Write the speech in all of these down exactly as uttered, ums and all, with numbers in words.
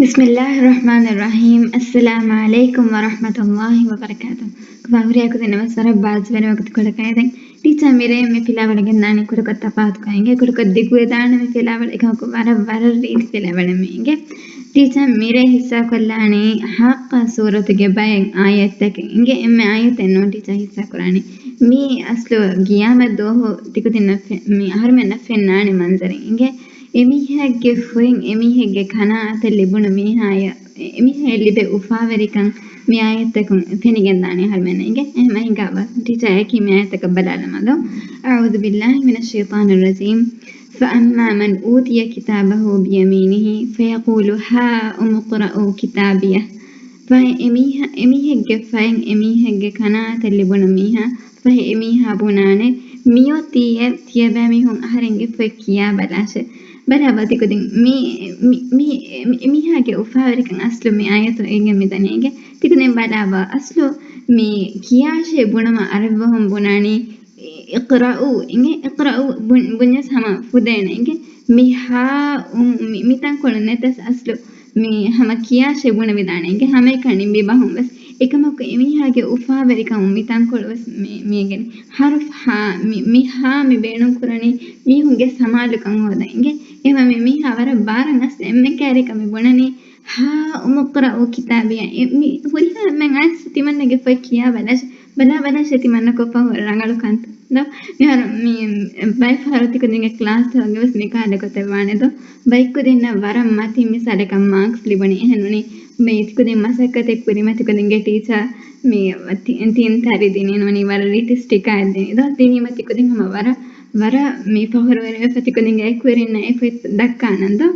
بسم الله الرحمن الرحيم. السلام عليكم ورحمة الله وبركاته. ކުބާ ހުރިހާ ކުދިންނަށް ވަރަށް ބާއްޖަވެރި ވަގުތުކޮޅަކަށް އެދެން. ޓީޗާ، މިރޭ މި ފިލާވަޅު ގެންދާނީ ކުޑަކޮށް ތަފާތުކޮށް އިނގޭ. ކުޑަކޮށް ދިގުވެދާނެ މި ފިލާވަޅު. އެކަމަކު ވަރަށް، ވަރަށް ރީތި ފިލާވަޅެއް މީ އިނގޭ. ޓީޗާ، މިރޭ ހިއްސާކޮށްލާނީ ހާއްޤާ ސޫރަތުގެ ބައެއް އާޔަތްތަކެއް އިނގޭ. އެންމެ އާޔަތެއް ނޫން ޓީޗާ ހިއްސާކުރާނީ. މީ އަސްލު ގިޔާމަތް ދުވަހު ތިކުދިންނަށް ފެ-، މި އަހަރުމެންނަށް ފެންނާނެ މަންޒަރެއް އިނގޭ. އެމީހެއްގެ ފޮތް، އެމީހެއްގެ ކަނާތަށް ލިބުނު މީހާޔަށް، އެމީހާޔަށް ލިބޭ އުފާވެރިކަން މި އާޔަތްތަކުން ފެނިގެންދާނެ އަހަރުމެންނަށް އިނގޭ. އެހެން ހިނގާބަ ޓީޗާ އެކީ މި އާޔަތަކަށް ބަލާލަމާ ދޯ. أعوذ بالله من الشيطان الرجيم. فأما من أوتي كتابه بيمينه فيقول هاؤم اقرءوا كتابيه. ފަހެ އެމީހާ، އެމީހެއްގެ ފައިން އެމީހެއްގެ ކަނާތަށް ލިބުނު މީހާ، ފަހެ އެމީހާ ބުނާނެ، މިއޮތީ އެ ތިޔަބައިމީހުން އަހަރެންގެ ފޮތް ކިޔާ ބަލާށޭ. ބަލާބަ ތިކުދިން މި، މި، މި، މި، މީހާގެ އުފާވެރިކަން އަސްލު މި އާޔަތު އެނގެން މިދަނީ އިނގޭ. ތިކުދިން ބަލާބަ އަސްލު މި ކިޔާށޭ ބުނުމަށް އަރަބި ބަހުން ބުނާނީ اقرءوا އިނގޭ. اقرءوا ބުން-، ބުންޏަސް ހަމަ ފުދޭނެ އިނގޭ. މި ހާ އު މި، މި ތަންކޮޅު ނެތަސް އަސްލު މި ހަމަ ކިޔާށޭ ބުނެވިދާނެ އިނގޭ. ހަމައެކަނި މި ބަހުން ވެސް. އެކަމަކު އެމީހާގެ އުފާވެރިކަމުން މި ތަންކޮޅު ވެސް މި، މި އެނގެނީ. ޙަރުފު ހާ، މި، މި ހާ މި ބޭނުން ކުރަނީ މީހުންގެ ސަމާލުކަން ހޯދަން އިނގޭ. އެހެންވީމަ މި މީހާ ވަރަށް ބާރަށް އަސްލު އެންމެ ކައިރިއަކަށް މި ބުނަނީ ހާއުމު އިޤްރައޫ ކިތާބިޔާ. އެ، މި ހުރިހާ އެންމެން އައިސް ތިމަންނަގެ ފޮތް ކިޔާ ބަލާށޭ، ބަލާ ބަލާށޭ ތިމަންނަ ކޮށްފަ ހުރި ރަނގަޅު ކަންތައް. ދޯ، މިހާރު މި ބައެއްފަހަރު ތިކުދިންގެ ކްލާސްތަކުގަ ވެސް މި ކަހަލަ ގޮތެއް ވާނެ ދޯ. ބައެއް ކުދިންނަށް ވަރަށް މަތިން މިސާލަކަށް މާކްސް ލިބުނީ. އެހެން ނޫނީ މި ތިކުދިން މަސައްކަތެއް ކުރީމަ ތިކުދިންގެ ޓީޗާ މި ތި-، ތިން ތަރި ދިނީ ނޫނީ ވަރަށް ރީތި ސްޓިކާއެއް ދިނީ ދޯ. ދިނީމަ ތިކުދިން ހަމަ ވަރަށް، ވަރަށް މި ފަޚުރުވެރިވެފަ ތިކުދިންގެ އެކުވެރިންނަށް އެ ފޮތް ދައްކާނަން ދޯ.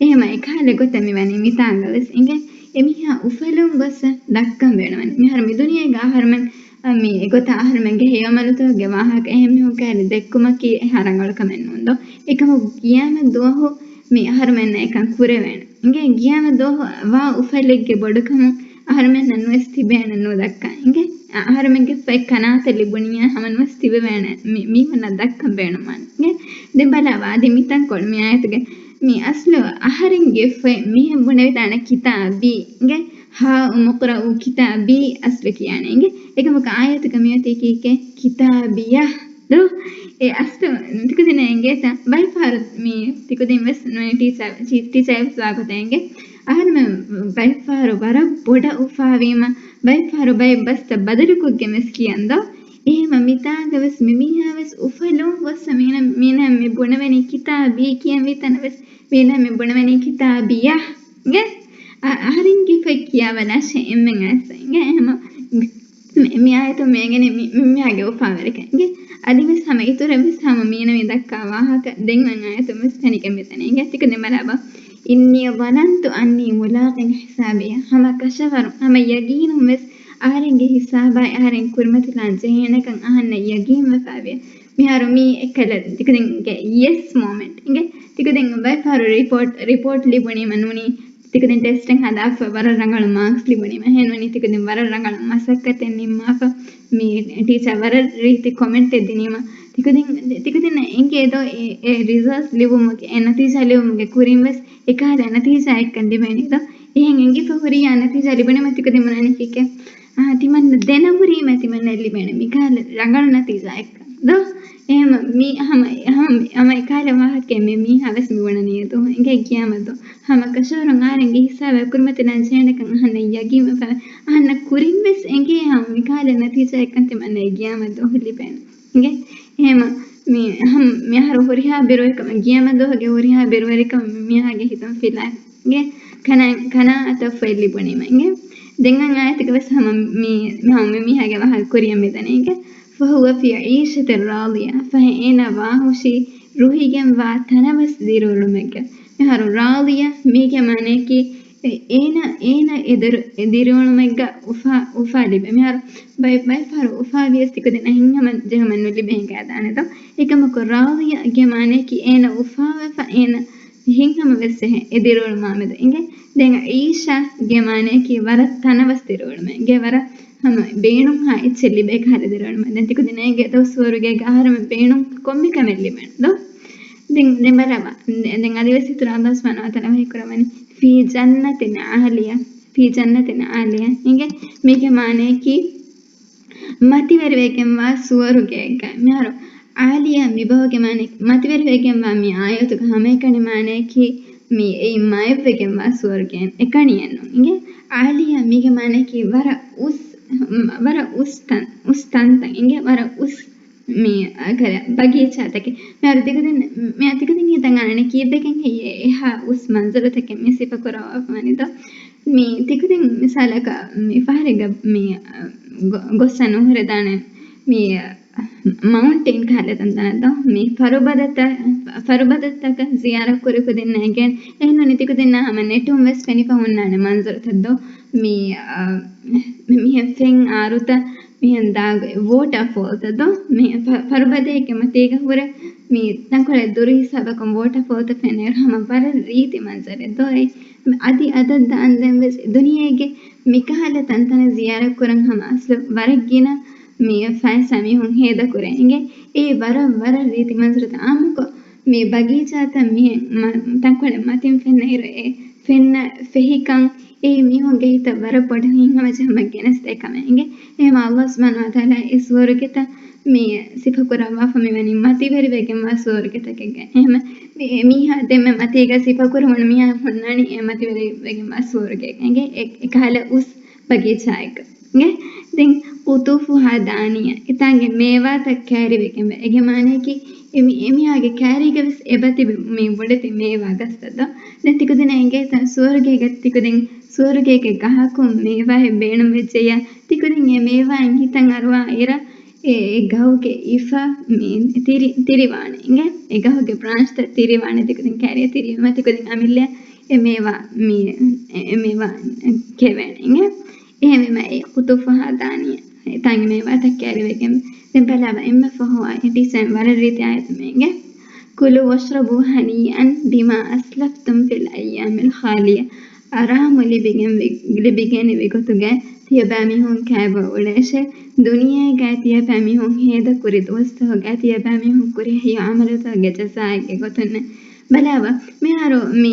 އެހެމަ އެކަހަލަ ގޮތަށް މި ވަނީ މިތާނގަ ވެސް އިނގޭ. އެމީހާ އުފަލުން ގޮސް ދައްކަން ބޭނުމަނީ. މިހާރު މި ދުނިޔޭގަ އަހަރުމެން، އަ، މި އެގޮތަށް އަހަރުމެންގެ ހެޔޮއަމަލުތަކުގެ ވާހަކަ އެހެން މީހުން ކައިރި ދެއްކުމަކީ އެހާ ރަނގަޅު ކަމެއް ނޫން ދޯ. އެކަމަކު ގިޔާމަތް ދުވަހު މި އަހަރުމެންނަށް އެކަން ކުރެވޭނެ. އިނގޭ ގިޔާމަތް ދުވަހު ވާ އުފަލެއްގެ ބޮޑުކަމުން އަހަރުމެންނަށް ނުވެސް ތިބޭނެ ނުދައްކާ. އިނގޭ އަ-، އަހަރުމެންގެ ފޮތް ކަނާތަށް ލިބުނިއްޔާ ހަމަ ނުވެސް ތިބެވޭނެ މި-، މީހުންނަށް ދައްކަން ބޭނުންވާނެ. އިނގޭ ދެން ބަލާ ވާ އަދި މިތަންކޮޅު މި އާޔަތުގެ މި އަސްލު އަހަރެންގެ ފޮތް މިހެން ބުނެވިދާނެ ކިތާބީ. އިނގޭ ހާއުމު އިޤްރައޫ ކިތާބީ އަސްލު ކިޔާނެ. އިނގޭ އެކަމަކު އާޔަތުގަ މިއޮތީ ކީކޭ؟ ކިތާބިޔާ. ދޯ؟ އެ އަސްލު ތިކުދިންނަށް އެނގޭތަ؟ ބައެއްފަހަރު މި ތިކުދިން ވެސް ނޫނީ ޓީޗާ، ޓީ-، ޓީޗާ ވެސް ވާގޮތަށް އެނގޭ. އަހަރުމެން ބައެއްފަހަރު ވަރަށް ބޮޑަށް އުފާވީމަ، ބައެއްފަހަރު ބައެއް ބަސްތައް ބަދަލުކޮށްގެން ވެސް ކިޔަން ދޯ؟ އެހެމަ މިތާގަ ވެސް މި މީހާ ވެސް އުފަލުން ގޮއްސަ މީނަ، މީނަ މި ބުނެވެނީ ކިތާބީ ކިޔަންވީ ތަނަށް ވެސް މީނަ މި ބުނެވެނީ ކިތާބިޔާ. އިނގޭ؟ އަ-، އަހަރެންގެ ފޮތް ކިޔާ ބަލާށޭ އެންމެން އައިސް. އިނގޭ އެހެމަ މި-، މި އާޔަތުން މި އެނގެނީ މި-، މި-، މިހާގެ އުފާވެރިކަން. އިނގޭ؟ އަދިވެސް ހަމަ އިތުރަށް ވެސް ހަމަ މީނަ މި ދައްކާ ވާހަކަ ދެން އަން އާޔަތުން ވެސް ފެނިގެން މިދަނީ. އިނގޭ ތިކުދިން ބަލާބަ. إني ظننت أني ملاق حسابيه. ހަމަ ކަށަވަރުން، ހަމަ ޔަގީނުން ވެސް އަހަރެންގެ ހިސާބާއި އަހަރެން ކުރިމަތިލާން ޖެހޭނެކަން އަހަންނަށް ޔަގީންވެފައިވޭ. މިހާރު މީ އެއްކަލަ ތިކުދިންގެ ޔެސް މޮމެންޓް. އިނގޭ ތިކުދިން ބައެއްފަހަރު ރިޕޯޓް، ރިޕޯޓް ލިބުނީމަ ނޫނީ ތިކުދިން ޓެސްޓެއް ހަދާފަ ވަރަށް ރަނގަޅު މާކްސް ލިބުނީމަ. އެހެން ނޫނީ ތިކުދިން ވަރަށް ރަނގަޅު މަސައްކަތެއް ނިންމާފަ މި ޓީޗާ ވަރަށް ރީތި ކޮމެންޓެއް ދިނީމަ. ތިކުދިން، ތިކުދިންނަށް އެނގޭ ދޯ އެ، އެ ރިޒަލްޓް ލިބުމުގެ، އެ ނަތީޖާ ލިބުމުގެ ކުރިން ވެސް އެކަހަލަ ނަތީޖާއެއްކަން ލިބޭނީ ދޯ؟ އެހެން އެނގިފަ ހުރިޔާ ނަތީޖާ ލިބުނީމަ ތިކުދިން ބުނާނީ ކީކޭ؟ އާ، ތިމަންނަ ދެނަމުރީމަ ތިމަންނައަށް ލިބޭނެ މިކަހަލަ ރަނގަޅު ނަތީޖާއެއްކަން ދޯ؟ އެހެމަ މީ ހަމަ، ހަމަ، ހަމަ އެކަހަލަ ވާހަކައެއް މި މީހާ ވެސް މި ބުނަނީ އެދު. އިނގޭ ގިޔާމަތް ދޯ. ހަމަ ކަށަވަރުން އަހަރެންގެ ހިސާބަށް ކުރިމަތިލާން ޖެހޭނެކަން އަހަންނަށް ޔަގީންވެފަ، އަހަންނަށް ކުރިން ވެސް އެނގޭ ހަމަ މިކަހަލަ ނަތީޖާއެއްކަން ތިމަންނައަށް ގިޔާމަތް ދުވަހު ލިބޭނެ. އިނގޭ؟ އެހެމަ މި ހަމަ މިހާރު ހުރިހާ ބިރުވެރިކަމެއް، ގިޔަމަ ދުވަހުގެ ހުރިހާ ބިރުވެރިކަމެއް މި މީހާގެ ހިތުން ފިލާ. އިނގޭ؟ ކަނާ، ކަނާ އަތަށް ފޮތް ލިބުނީމަ. އިނގޭ؟ ދެން އަން އާޔަތުގަ ވެސް ހަމަ މި، މި ހަމަ މި މީހާގެ ވާހަކަ ކުރިއަށް މިދަނީ. އިނގޭ؟ فهو في عيشة راضية. ފަހެ އޭނާ ވާހުށީ ރުހިގެން ވާ ތަނަވަސް ދިރިއުޅުމެއްގަ. މިހާރު ރާޟިޔަ މީގެ މާނަޔަކީ އެ-، އޭނަ، އޭނަ އެ ދިރި-، އެ ދިރިއުޅުމެއްގަ އުފާ، އުފާ ލިބޭ. މިހާރު ބައެއް، ބައެއްފަހަރު އުފާވިޔަސް ތިކުދިންނަށް ހިތްހަމަ ޖެހުމެއް ނުލިބޭ ހިނގާދާނެ ދޯ. އެކަމަކު ރާޟިޔަގެ މާނަޔަކީ އޭނަ އުފާވެފަ އޭނަ ހިތްހަމަ ވެސް ޖެހޭ އެ ދިރިއުޅުމާމެދު. އިނގޭ؟ ދެން އީޝާގެ މާނަޔަކީ ވަރަށް ތަނަވަސް ދިރިއުޅުމެއް. އިނގޭ؟ ވަރަށް ހަމަ ބޭނުންހާ އެއްޗެއް ލިބޭ ކަހަލަ ދިރިއުޅުމެއް. ދެން ތިކުދިންނަށް އެނގޭ ދޯ ސުވަރުގޭގަ އަހަރުމެން ބޭނުން ކޮންމެ ކަމެއް ލިބޭނެ ދޯ؟ ދެން، ދެން ބަލަބަ. ދެ-، ދެން އަދިވެސް އިތުރަށް ﷲ ސުބްޙާނަހޫ ވަތަޢާލާ ވަޙީ ކުރައްވަނީ، "ފީ ޖަންނަތިން ޢާލިޔާ، ފީ ޖަންނަތިން ޢާލިޔާ" އިނގޭ. މީގެ މާނަޔަކީ، މަތިވެރިވެގެންވާ ސުވަރުގެއެއްގަ. މިހާރު ޢާލިޔާ މި ބަހުގެ މާނަ، މަތިވެރިވެގެންވާ މި އާޔަތުގެ ހަމައެކަނި މާނަޔަކީ، މި އެއިން މައެއްވެގެންވާ ސުވަރުގެއެއް އެކަނިއެއްނު އިނގޭ. ޢާލިޔާ މީގެ މާނަޔަކީ ވަރަށް އުސް، ވަރަށް އުސް ތަން، އުސް ތަންތަން އިނގޭ، ވަރަށް އުސް މި، އަ، ކަލަ ބަގީޗާތަކެއް. މިހާރު ތިކުދިން، މި ތިކުދިން ހިތަށް އަންނަނީ ކީއްވެގެން ހެއްޔޭ އެހާ އުސް މަންޒަރުތަކެއް މި ސިފަކުރައްވާފަވަނީތޯ؟ މި ތިކުދިން މިސާލަކަށް މި ފަހަރެއްގަ މި، އަ، ގޮ-، ގޮއްސަ ނުހުރެދާނެ މި، އަ، މައުންޓެއިން ކަހަލަ ތަންތަނަށް ދޯ؟ މި ފަރުބަދަތައް، ފަރުބަދަތަކަށް ޒިޔާރަތް ކުރި ކުދިންނަށް އެނގޭނެ. އެހެންނޫނީ ތިކުދިންނާ ހަމަ ނެޓުން ވެސް ފެނިފަ ހުންނާނެ މަންޒަރުތައް ދޯ؟ މި، އަ، މިހެން ފެން އާރުތައް މިހެން ދާގޮތް ވޯޓާ ފޯލްތައް ދޯ؟ މި ފަ-، ފަރުބަދައެއްގެ މަތީގަ ހުރެ މި ތަންކޮޅެއް ދުރު ހިސާބަކުން ވޯޓާ ފޯލްތައް ފެންނައިރު ހަމަ ވަރަށް ރީތި މަންޒަރެއް ދޯ އެ؟ އަދި އަދަށް ދާންދެން ވެސް ދުނިޔޭގެ މިކަހަލަ ތަންތަނަށް ޒިޔާރަތް ކުރަން ހަމަ އަސްލު ވަރަށް ގިނަ މި ފައިސާ މީހުން ހޭދަކުރޭ އިނގޭ. އެ ވަރަށް، ވަރަށް ރީތި މަންޒަރުތައް އާއްމުކޮށް މި ބަގީޗާތައް މިހެން މަ-، ތަންކޮޅެއް މަތިން ފެންނައިރު އެ ފެންނަ ފެހިކަން އެ މީހުންގެ ހިތަށް ވަރަށް ބޮޑަށް ހިތްހަމަޖެހުމެއް ގެނެސްދޭ ކަމެއް އިނގޭ. އެހެންމަ ﷲ ސުބްޙާނަހޫ ވަތަޢާލާ އެ ސުވަރުގެތައް މި ސިފަކުރައްވާފަ މިވަނީ މަތިވެރިވެގެންވާ ސުވަރުގެތަކެއްގަ. އެހެންމަ މި-، މީހާ ދެންމެ މަތީގަ ސިފަކުރެވުނު މީހާ ހުންނާނީ އެ މަތިވެރިވެގެންވާ ސުވަރުގެއެއް އިނގޭ. އެ-، އެކަހަލަ އުސް ބަގީޗާއެއްގަ. އިނގޭ. ދެން ޤުޠޫފުހާ ދާނިޔަ. އެތާނގެ މޭވާތައް ކައިރިވެގެންވޭ. އޭގެ މާނަޔަކީ އެ މި-، އެމީހާގެ ކައިރީގަ ވެސް އެބަތިބި މި ބޮޑެތި މޭވާ ގަސްތައް ދޯ؟ ދެން ތިކުދިންނަށް އެނގޭތަ ސުވަރުގޭގަ ތިކުދިން ސުވަރުގޭގެ ގަހަކުން މޭވާއެއް ބޭނުންވެއްޖެއްޔާ، ތިކުދިން އެ މޭވާއިން ހިތަށް އަރުވާ އިރަށް އެ، އެ ގަހުގެ އިފަ މި ތިރި-، ތިރިވާނެ އިނގޭ. އެ ގަހުގެ ބްރާންޗްތައް ތިރިވާނެ. ތިކުދިން ކައިރިއަށް ތިރިވީމަ ތިކުދިން އަމިއްލައަށް އެ މޭވާ މި، އެ، އެ މޭވާ ކެވޭނެ އިނގޭ. އެހެންވީމަ އެ ޤުޠޫފުހާ ދާނިޔަ އެތާނގެ މޭވާތައް ކައިރިވެގެން. ދެން ބަލާބަ އެންމެ ފަހު އާ ޓީޗަރ ވަރަށް ރީތި އާޔަތެއް މި އިނގޭ. كلوا واشربوا هنيئا بما أسلفتم في الأيام الخالية. އަރާމު ލިބިގެން ވި-، ލިބިގެންވި ގޮތުގައި ތިޔަބައިމީހުން ކައިބަ އުޅޭށޭ. ދުނިޔޭގައި ތިޔަބައިމީހުން ހޭދަކުރި ދުވަސްތަކުގައި ތިޔަބައިމީހުން ކުރި ހެޔޮ ޢަމަލުތަކުގެ ޖަޒާއެއްގެ ގޮތުން. ބަލާބަ، މިހާރު މި،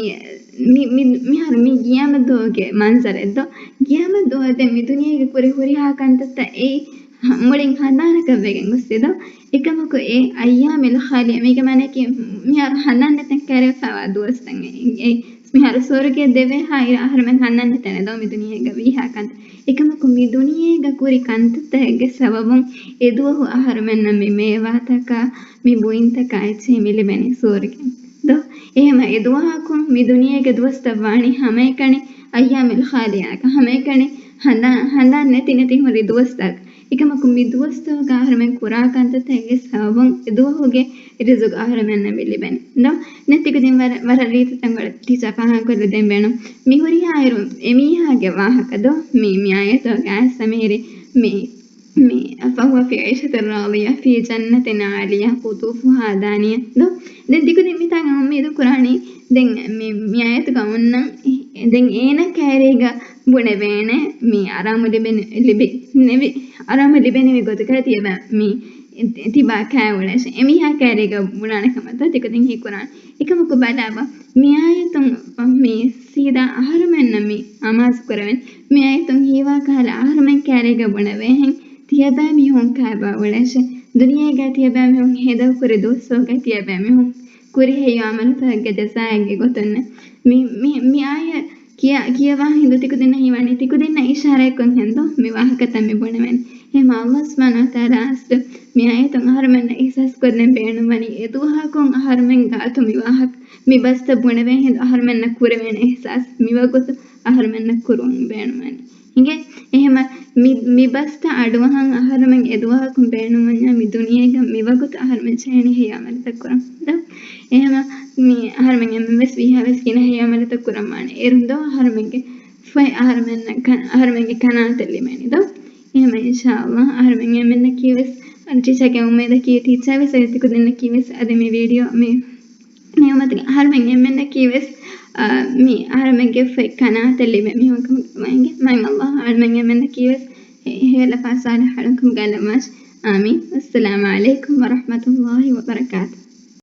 މި، މި، މިހާރު މި ގިޔާމަތްދުވަހުގެ މަންޒަރެއް ދޯ؟ ގިޔާމަތްދުވަހު ދެން މި ދުނިޔޭގަ ކުރި ހުރިހާ ކަންތައްތައް އެއީ މުޅިން ހަނދާނަކަށް ވެގެން ގޮސްތި ދޯ؟ އެކަމަކު އެ އައްޔާމުލް ޚާލިޔާ މީގެ މާނައަކީ މިހާރު ހަނދާން ނެތިން ކައިރިވެފައިވާ ދުވަސްތައް. އެ، އެ، މިހާރު ސުވަރުގެ ދެވޭހާ އިރަށް އަހަރުމެން ހަނދާން ނެތޭނެ ދޯ މި ދުނިޔޭގަ ވީހާ ކަންތައް. އެކަމަކު މި ދުނިޔޭގަ ކުރި ކަންތައްތަކެއްގެ ސަބަބުން އެ ދުވަހު އަހަރުމެންނަށް މި މޭވާތަކާ މި ބުއިންތަކާ އެއްޗެހި މި ލިބެނީ ސުވަރުގެ ދޯ؟ އެހެމަ އެ ދުވަހަކުން މި ދުނިޔޭގެ ދުވަސްތައް ވާނީ ހަމައެކަނި އައްޔާމުލް ޚާލިޔާއަކަށް، ހަމައެކަނި ހަނދާ-، ހަނދާން ނެތި ނެތި ހުރި ދުވަސްތަކަށް. އެކަމަކު މި ދުވަސްތަކުގަ އަހަރުމެން ކުރާ ކަންތައްތަކެއްގެ ސަބަބުން އެ ދުވަހުގެ ރިޒުގު އަހަރުމެންނަށް މި ލިބެނީ ދޯ؟ ނެތި ކުދިން ވަރަށް، ވަރަށް ރީތި ތަންކޮޅެއް ޓީޗަރ ފާހަގަކޮށްލަދޭން ބޭނުން. މި ހުރިހާ އިރު އެމީހާގެ ވާހަކަ ދޯ؟ މި، މި އާޔަތުގަ އައިސް މިހިރީ މި، މި، فهو في عيشة راضية في جنة عالية قطوفها دانية ދޯ؟ ދެން ތިކުދިން މިތާނގަ އުއްމީދު ކުރާނީ ދެން މި، މި އާޔަތުގަ އޮންނަ ދެން އޭނަ ކައިރީގަ ބުނެވޭނެ މި އަރާމު ލިބެނި، ލިބި، ނެވި، އަރާމު ލިބެނިވި ގޮތުގަ ތިޔަބަ މި ތިބާ ކައި އުޅޭށެ. އެމީހާ ކައިރީގަ ބުނާނެ ކަމަށްތޯ ތިކުދިން ހީކުރާނެ. އެކަމަކު ބަލާބަ، މި އާޔަތުން މި ސީދާ އަހަރުމެންނަށް މި އަމާޒު ކުރެވެން. މި އާޔަތުން ހީވާ ކަހަލަ އަހަރުމެން ކައިރީގަ ބުނެވޭހެން ތިޔަބައިމީހުން ކައިބާ އުޅޭށެ. ދުނިޔޭގަ ތިޔަބައިމީހުން ހޭދަކުރި ދުވަސްތަކުގަ ތިޔަބައިމީހުން ކުރި ހެޔޮ ޢަމަލުތަކުގެ ޖަޒާއެއްގެ ގޮތުން. މި، މި، މި އާޔަތް ކިޔާ، ކިޔަވާ ހިނދު ތިކުދިންނަށް ހީވާނީ ތިކުދިންނަށް އިޝާރާތްކޮށް ހެންދޯ މި ވާހަކަތައް މި ބުނެވެން. އެހެމަ ﷲ ސުބްޙާނަހޫ ވަތަޢާލާ އަސްލު މި އާޔަތުން އަހަރުމެންނަށް އިޙްސާސް ކޮށްދޭން ބޭނުންވަނީ އެ ދުވަހަކުން އަހަރުމެން ގާތު މި ވާހަކަ، މި ބަސްތައް ބުނެވޭ ހިނދު އަހަރުމެންނަށް ކުރެވޭނެ އިޙްސާސް މިވަގުތު އަހަރުމެންނަށް ކުރުވަން ބޭނުންވަނީ. އިނގޭ؟ އެހެމަ މި، މި ބަސްތައް އަޑުއަހަން އަހަރުމެން އެ ދުވަހަކުން ބޭނުންވަންޏާ މި ދުނިޔޭގަ މިވަގުތު އަހަރުމެން ޖެހޭނީ ހެޔޮ ޢަމަލުތައް ކުރަން. ދޯ؟ އެހެމަ މި އަހަރުމެން އެންމެން ވެސް ވީހާވެސް ގިނަ ހެޔޮ ޢަމަލުތައް ކުރަން ވާނެ. އޭރުން ދޯ އަހަރުމެންގެ ފޮތް އަހަރުމެންނަށް ކަ-، އަހަރުމެންގެ ކަނާތެއް ލިބޭނީ ދޯ؟ އެހެމަ އިންޝާﷲ އަހަރުމެން އެންމެންނަކީ ވެސް އަން ޓީޗަރގެ އުއްމީދަކީ ޓީޗަރ ވެސް އަދި ތިކުދިންނަކީ ވެސް އަދި މި ވީޑިއޯ މި ނިޢުމަތުގެ އަހަރުމެން އެންމެންނަކީ ވެސް، އާ، މި އަހަރުމެންގެ ފޮތް ކަނާތެއް ލިބޭ މީހުން ކަމުގައި މާތް ﷲ އަހަރުމެން އެންމެންނަކީ ވެސް ހެ-، ހެޔޮ ލަފާ ޞާލިޙު އަޅުން ކަމުގައި ލައްވާށި. އާމީން. ވައްސަލާމު ޢަލައިކުމް ވަރަޙްމަތުﷲ ވަބަރަކާތު.